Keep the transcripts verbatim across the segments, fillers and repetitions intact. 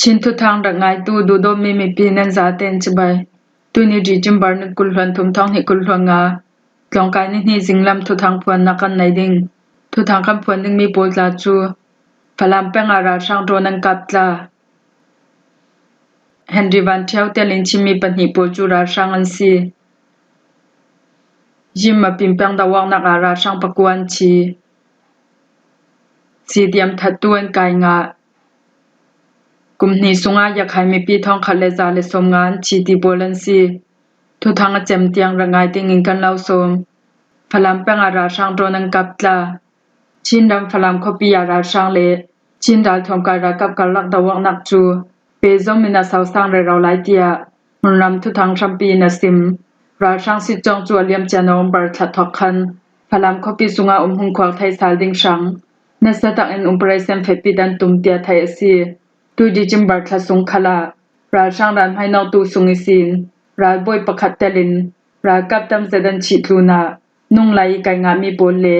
Chin thuthang rak ngaitu duhdawtmi mipi nan zaten cibai. Tuni December ni kul hluan thum thawng hnih kul hluan nga, tlawngkai ni hnih zinglam thuthang phuannak kan nei ding. Thuthang kan phuan dingmi pawl tla cu Falam peng ah ralhrang drone an kap tla. Henry Van Ṭhiau tel in Chinmi pahnih pawl cu ralhrang an si. Yim a pimpeng doawknak ah ralhrang pakua an thi. C D M thattu an kai ngah. Kum hnih sungah Yakhai mipi thawngkhat le za le sawmnga an thi ti pawl an si. Thuthang a cem tiang rak ngai dingin kan lo sawm. Falam peng ah ralhrang drone an kap tla. Chinram Falam khuapi ah ralhrang le Chin ralthuam kai ralkap karlak doawknak cu pehzom in a sosang rero lai, tiah hmunram thuthang hrampi in a sim. Ralhrang sitcawng cu a liamcia November thla thawk khan Falam khuapi sungah um hung khuak thei sal ding hrang nasa takin operation fehpi dan tum tiah theih a si. Tu December thla sung khalah ralhrang ralhmainawktu sung ihsin ralbawi pakhat telin ralkap tam zet an thih tlunah nunglai i kai ngahmi pawl le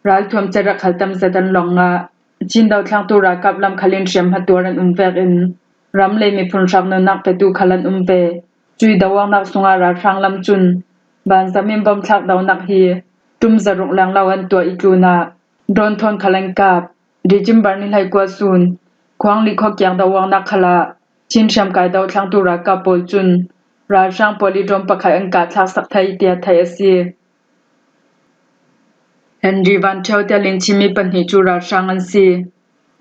ralthuam cerak khal tam zet an lawng ngah. Chin dothlangtu ralkap lam khal in hriamhma tuar an um vekin ram le miphun hrak nunnak petu khal an um ve. Cui doawknak sungah ralhrang lam cun banzam in bomb thlak donak hi ṭum zaruk lenglo an tuah i tlunah drone thawn khal an kap. December ni hleikua sun Khuangli khuakiang doawknak khalah Chin hriamkai dothlangtu ralkap pawl cun ralhrang pawl i drone pakhat an kah thlak sak thei tiah theih a si. Henry Van Ṭhiau telin Chinmi pahnih cu ralhrang an si.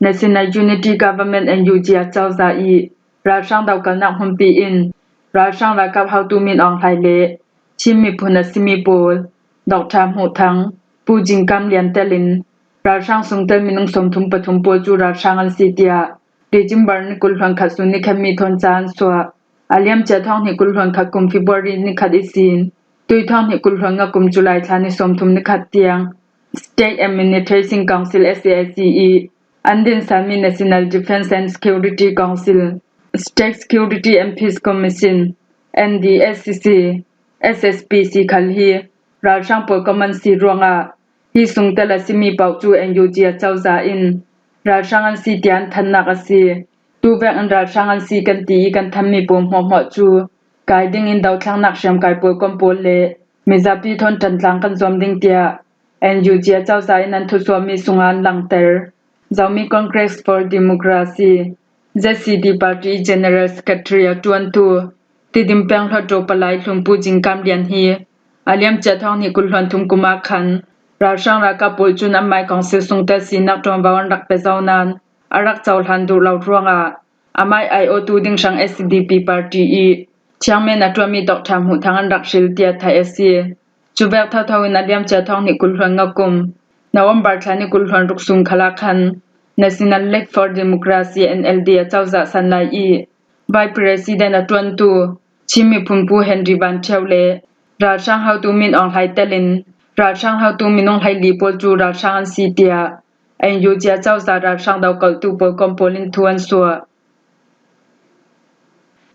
National Unity Government, N U G, acozah i ralhrang dokalnak hmunpi in ralhrang ralkap hotu Min Aung Hlaing le Chin miphun a simi pawl, Doctor Hmuh Thang, Pu Jing Kam Lian telin ralhrang sungtel minung sawmthum pathum pawl cu ralhrang an si, tiah December ni kul hluan khat sun ni khenmi thawn ca an suah. A liamcia thawng hnih kul hluan khat kum February ni khat ihsin tui thawng hnih kul hluan nga kum July thla ni sawmthum ni khat tiang State Administration Council, S A S C, i an dinsalmi National Defence and Security Council, State Security and Peace Commission, N D S C C, S S P C, khal hi ralhrang pawl kom an si ruangah hi sungtel a simi paoh cu N U G acozah in ralhrang an si tiah an thannak a si. Tuvek in ralhrang an si kan ti i kan thanmi pawl hmuahhmuah cu kai dingin dothlangnak hriamkai pawl kom pawl le mizapi thawn ṭantlang kan zuam ding tiah N U G acozah in an thusuahmi sungah an langhter. Zomi Congress for Democracy, Z C D Party General Secretary a ṭuantu Tidim peng Hluttaw Palai Hlun Pu Jing Kam Lian hi a liamcia thawng hnih kul hluan thum kum ah khan ralhrang ralkap pawl cun anmai council sungtel sinak ṭuanvo an rak pe zo nain a rak cohlan duh lo ruangah amai aiawhtu ding hrang S D P party i chairman a ṭuanmi Doctor Hmuh Thang an rak hril tiah theih a si. Cuvek thotho in a liamcia thawng hnih kul hluan nga kum November thla ni kul hluan ruk sun khalah khan National League for Democracy, N L D, acozah san lai i Vice President a ṭuantu Chin miphun Pu Henry Van Ṭhiau le ralhrang hotu Min Aung Hlaing telin ralhrang hotu minung hleili pawl cu ralhrang an si tiah N U G acozah ralhrang dokaltu pawl kom pawl in thu an suah.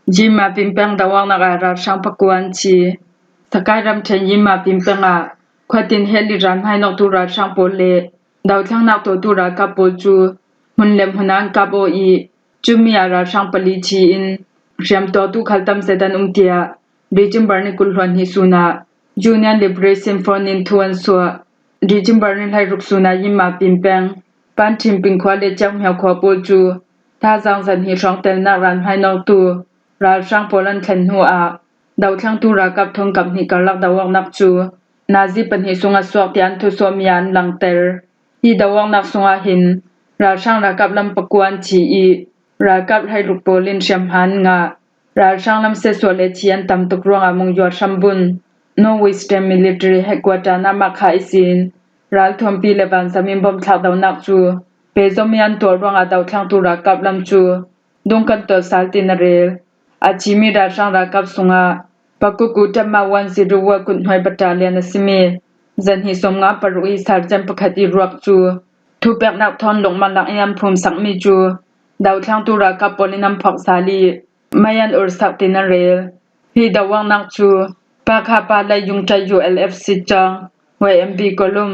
Yima pimpeng doawknak ah ralhrang pakua an thi. Sakai ramṭhen Yima pimpeng ah khuatin heli ralhmainawktu ralhrang pawl le dothlangnak tuahtu ralkap pawl cu hmun le hmun ah an kap aw i cumi ah ralhrang pali thi in hriamtuahtu khal tam zet an um tiah December ni kul hluan hnih sun ah Union Liberation Front in thu an suah. December ni hleiruk sun ah Yima pimpeng Panṭhin Ping khua le Ciang Hmio khua pawl cu thazaang zan hi hrawngtelnak ralhmainawktu ralhrang pawl an thlen hnu ah dothlangtu ralkap thawngkap hnih karlak doawknak cu nazi pahnih sung a suak tiah an thusuahmi ah an langhter. Hi doawknak sungah hin ralhrang ralkap lam pakua an thi i ralkap hleiruk pawl in hriamhma an ngah. Ralhrang lam sehsuah le thi an tam tuk ruangah Monywa hrambun North Western Military Headquarter Namakha ihsin ralthuampi le vanzam in bomb thlak donak cu pehzom i an tuah ruangah dothlangtu ralkap lam cu dungkan tuah sal tin a rel. A thimi ralhrang ralkap sungah Pakuku Ṭatma one zero one kuthnuai battalion a simi zan hnih sawmnga paruk i sergeant pakhat i ruak cu thupeknak thawn lungmalak in an phumsakmi cu dothlangtu ralkap pawl in an phawk sal i mei an ursak tin a rel. Hi doawknak cu Pakha Palai Yungṭai U L F sitcawng, Y M B Kolum,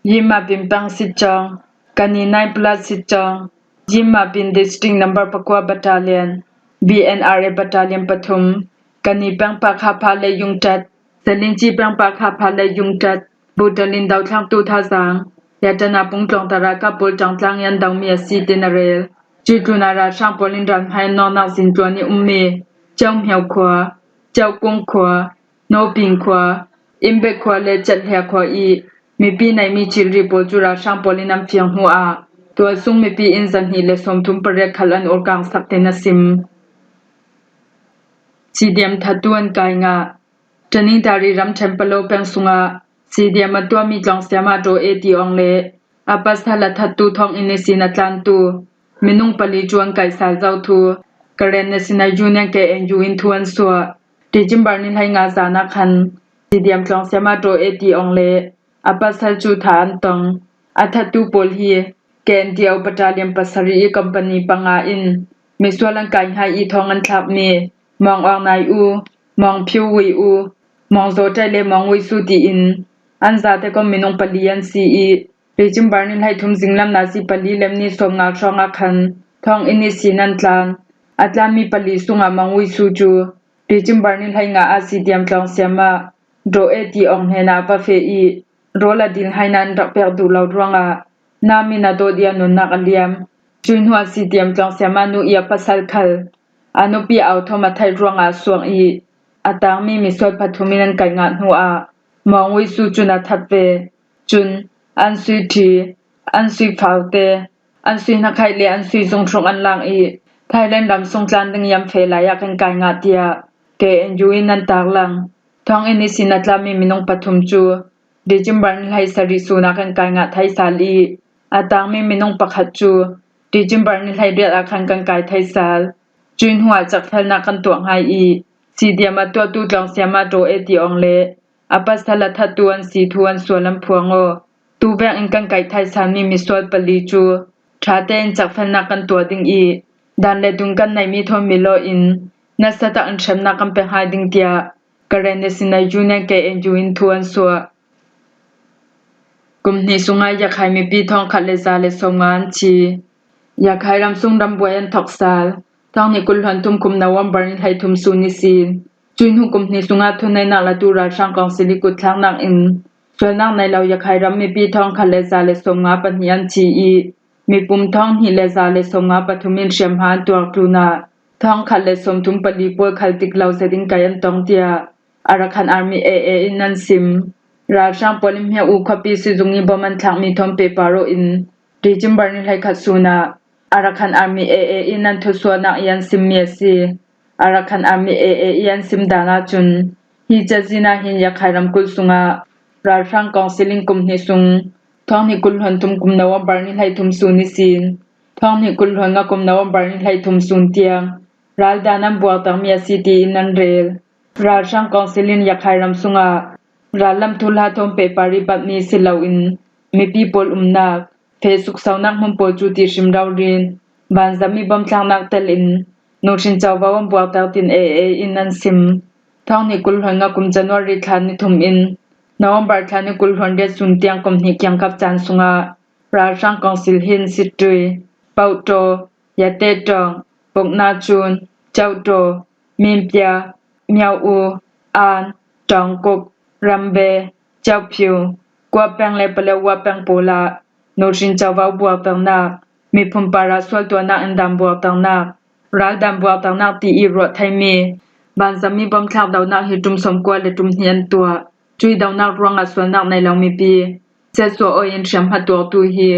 Yima Pimpang sitcawng, Kani Nine Plus sitcawng, Jim Mapin District Number pakua Battalion, B N R A Battalion pathum, Kani pengpak Hapha le Yungtat, Salinchi pengpak Hapha le Yungtat, Butalin Dauthlang Tu Thazang, Yatana Pungtlong Taraka Pol Tangtlang Yan Daumi a si tin a rel. Cutluna Ralhrang Polin Ranhmai Nonak Zintluan i ummi, Chauhmiau khua, Chaukung khua, Noping khua, Imbek khua le Chathlia khua i mipi naimi thilri pawl cu ralhrang pawl in an fiang hnu ah tualsung mipi in zahnih le sawmthum pariat khal an urkang sak tin a sim. C D M thattu an kai ngah. Tanintari ramṭhen Palo peng sungah C D M a tuahmi tlawng siama Daw A T Awng le a pasal a thattu Thawng In ihsin a tlantu minung pali cu an kaihsal zo thu Karen National Union K N U in thu an suah. December ni hleinga zan ah khan C D M tlawng siama Daw A T Awng le a pasal cu thah an tong. A thattu pawl hi K N D O Battalion pasarih i company panga in misual an kai hnga i thawng an thlakmi Mawng Aung Nai U, Mawng Phiu Wei U, Mawng Zaw Ṭai le Mawng Wei Su tiin an zate kong minung pali an si i, December ni hleithum zinglam nazi pali lemni sawmnga hrawng ah khan Thawng In ihsin an tlan. A tlanmi pali sungah Mawng Wei Su cu December ni hleinga ah C D M tlawng siama Daw A T Awng hnenah a va feh i, rawl a dil hai nain rak pek duh lo ruangah nam in a dawt i a nunnak a liam. Cuih hnuah C D M tlawng siama nu i a pasal khal a nupi au thawm a theih ruangah a suak i, a tangmi misual pathum in an kaih ngah hnuah Mawng Wei Su cun a that ve. Cun an sui ṭhi, an sui faute, an sui hnakhaih le an sui zung hruk an lak i, Thailand ram sung tlan ding i an feh lai ah kan kai ngah, tiah K N U in an tarlang. Thawng In ihsin a tlanmi minung pathum cu December ni hleisarih sun ah kan kai ngah thai sal i, a tangmi minung pakhat cu December ni hleiriat ah khan kan kai thai sal. Cuih hnuah cakfelnak kan tuah hnga i, C D M a tuahtu tlawng siama Daw A T Awng le a pasal a thattu an si thu an sual an phuang aw. Tuvek in kan kaih thai salmi misual pali cu ṭha tein cakfelnak kan tuah ding i, dan le dun kan neihmi thawn milaw in nasa tak in hremnak kan pe hngai ding, tiah Karen National Union K N U in thu an suah. Kum hnih sungah Yakhai mipi thawngkhat le za le sawmnga an thi. Yakhai ramsung rambuai an thok sal. Thawng hnih kul hluan thum kum November ni hleithum sun ihsin. Cuih hnu kum hnih sungah thuneihnak latu ralhrang kawngsil i kutthlaknak in sualnak nei lo Yakhai ram mipi thawngkhat le za le sawmnga pahnih an thi i, mipum thawng hnih le za le sawmnga pathum in hriamhma an tuar tlunah thawngkhat le sawmthum pali pawl khal dik lo zetin kai an tong, tiah Arakan Army A A in an sim. Ralhrang pawl in Hmyo U khuapi sizung i bom an thlakmi thawn pehpar aw in December ni hleikhat sun ah Arakan Army A A in an thusuahnak i an simmi a si. Arakan Army A A i an sim dan ahcun hi cazin ah hin Yakhai ramkulh sungah ralhrang kawngsil in kum hnih sung thawng hnih kul hluan thum kum November ni hleithum sun ihsin thawng hnih kul hluan nga kum November ni hleithum sun tiang raldan an buaktermi a si tiin an rel. Ralhrang kawngsil in Yakhai ram sungah rallam thuhla thawn pehpar i batmi si loin mipi pawl umnak, fe suksonak hmun pawl cu tihrim rori in vanzam i bom thlaknak tel in nuhrin covo an buakter tin A A in an sim. Thawng hnih kul hluan nga kum January thla ni thum in November thla ni kul hluan riat sun tiang kum hnih kiangkap caan sungah ralhrang kawngsil hin Sittui, Pauhtaw, Yatehtawng, Poknachun, Chauhtaw, Minpia, Myo U, An, Tawngkuk, Rambe, Chauhphiu, Kuapeng le Palewa peng pawl ah nuhrin covo buakternak, miphun parah sualtuahnak in dan buakternak, raldan buakternak ti i ruah theimi vanzam i bom thlak dohnak hi ṭum sawmkua le ṭum hnih an tuah. Cuih dohnak ruangah sualnak nei lo mipi siatsuah aw in hriamhma tuaktu hi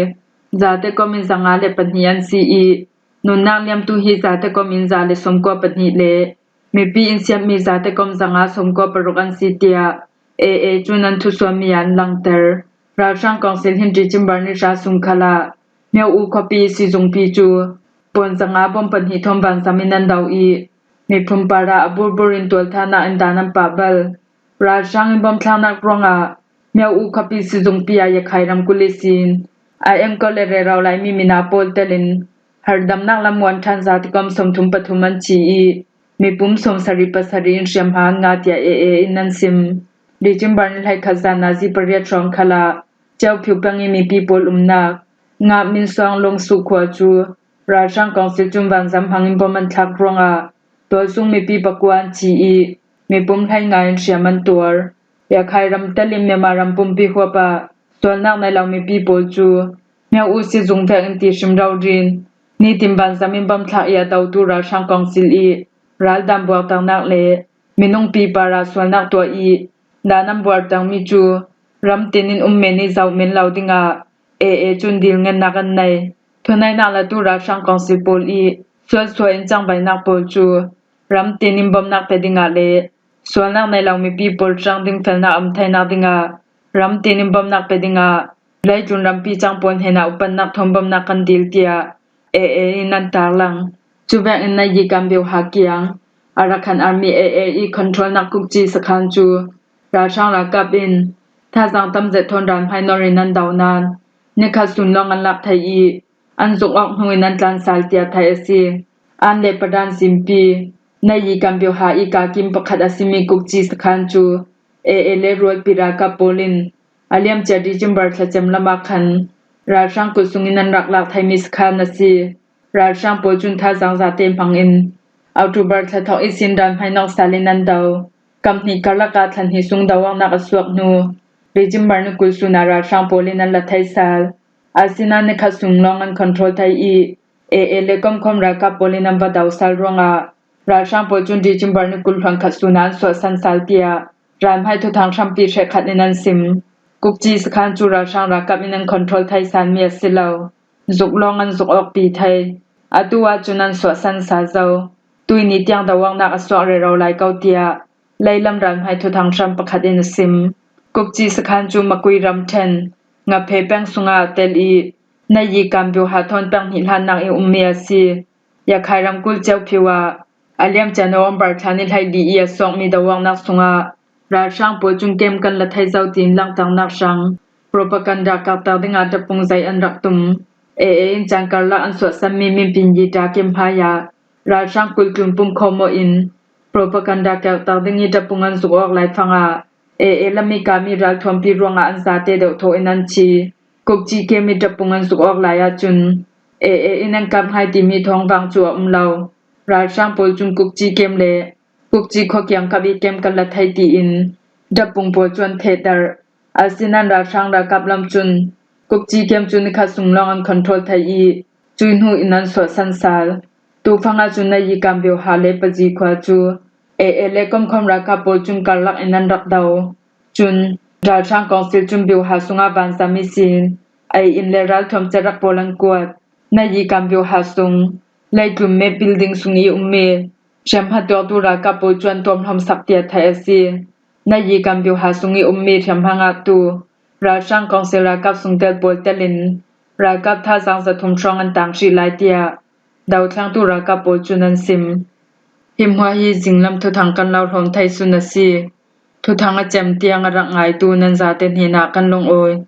zate kom in zanga le pahnih an si i, nunnak liamtu hi zate kom in za le sawmkua pahnih le mipi in siatmi zate kom zanga sawmkua paruk an si, tiah A A cun an thusuahmi ah an langhter. Ralhrang kawngsil hin December ni hra sung khal ah Myo U khuapi sizungpi cu pawn zanga bom pahnih thawn vanzam in an do i, miphun parah a burbur in tualthanak in dan an pah bal. Ralhrang in bom thlaknak ruangah Myo U khuapi sizungpi ah Yakhai ramkulh ihsin a enkawl le rero laimi mina pawl telin hardamnak lam muan ṭhan zate kom sawmthum pathum an thi i, mipum sawmsarih pasarih in hriamhma an ngah, tiah A A in an sim. December ni hleikhat zan nazi pariat hrawng khal ah Chauhphiu peng i mipi pawl umnak Ngah Min Suang Lawng Su khua cu Ralhrang Council cun vanzam hmangin bom an thlak ruangah tualsung mipi pakua an thi ih mipum hleinga in hriam an tuar. Rakhine ram telin Myanmar ram pumpi huap ah sualnak nei lo mipi pawl cu hmio uhsi zung vekin ti hrim rori in nitin vanzam in bom thlak ih a dotu ralhrang kawngsil ih raldan buakternak le minung pipar ah sualnak tuah ih dan an buartermi cu ram tin in ummen ih zoh men lo dingah A A cun dil ngennak an nei. Thuneihnak latu ralhrang kawngsil pawl ih sualsual in cangvaihnak pawl cu ram tin in bomnak pe dingah le sualnak nei lo mipi pawl ṭang ding felnak a um theinak dingah ram tin in bomnak pe dingah leitlun rampi cang pawl hnenah upatnak thawn bomnak kan dil tiah A A in an tarlang. Cu vekin Nayi Kam Byoha kiang Arakan Army A A ih controlnak Kukci sakhan cu ralhrang ralkap in thazaang tam zet thawn ralhmai nor in an do nain nikhat sun lawng an lak thei ih an zuk awk hnu in an tlan sal tiah theih a si. An le padan zimpi Nayi Kam Byoha ih kaa kim pakhat a simi Kukci sakhan cu A A le rualpi ralkap pawl in a liamcia December thla cem lam ah khan ralhrang kut sungin an rak lak theimi sakhan a si. Ralhrang pawl cun thazaang zate hmangin October thla thawk ihsin ralhmai nawk sal in an do. Kam hnih karlak ah thla hnih sung do awknak a suak hnu December ni kul sun ah ralhrang pawl in an la thei sal. Asinain nikhat sung lawng an control thei ih A A le komkhawm ralkap pawl in an va do sal ruangah ralhrang pawl cun December ni kul hluan khat sun ah an suahsan sal tiah ralhmai thuthang hrampi hrekkhat in an sim. Kukci sakhan cu ralhrang ralkap in an control thei salmi a si lo. Zuk lawng an zuk awkpi thei. Atu ahcun an suahsan sal zo. Tuihni tiang do awknak a suak rero lai ko tiah leilam ralhmai thuthang hram pakhat in a sim. Kukci sakhan cu Makui ramṭhen Ngaphe peng sungah a tel ih Nayi Kam Byoha thawn peng hnih hlannak ih ummi a si. Rakhine ramkulh Kyaukphyu ah a liamcia November thla ni hleili ih a suakmi do awknak sungah ralhrang pawl cun kem kan la thei zo tiin langhternak hrang propaganda karter dingah ṭapung zei an rak tum. A A in caan karlak an suahsanmi minpin yi ṭa kem hmaiah ralhrang kulh tlun pumkhawm aw in propaganda karter ding ih ṭapung an zuk awk lai fangah A A lam ih kami ralthuampi ruangah an zate deuh thawh in an thi. Kukci kem ih ṭapung an zuk awk lai ahcun A A in an kap hngai timi thawngvang cu a um lo. Ralhrang pawl cun Kukci kem le Kukci khua kiangkap ih kem kan la thei tiin ṭapung pawl cu an thehter. Asinain ralhrang ralkap lam cun Kukci kem cu nikhat sung lawng an control thei ih cuih hnu in an suahsan sal. Tufang ahcun Nayi Kam Byoha le Pazi khua cu A A le komkhawm ralkap pawl cun karlak in an rak do. Cun ralhrang kawngsil cun Byoha sungah vanzam ihsin ei inn le ralthuam cerak pawl an kuat. Nayi Kam Byoha sung leitlun map building sung ih ummi hriamhma tuaktu ralkap pawl cu an tuamhlawm sak tiah theih a si. Nayi Kam Byoha sung ih ummi hriamhma ngaktu ralhrang kawngsil ralkap sungtel pawl telin ralkap thazaang zathum hrawng an tang hrih lai tiah dothlengtu ralkap pawl cun an sim. Hi hmuah hi zinglam thuthang kan lo hrawm thei sun a si. Thuthang a cem tiang a rak ngaitu nan zate hnenah kan lungawi.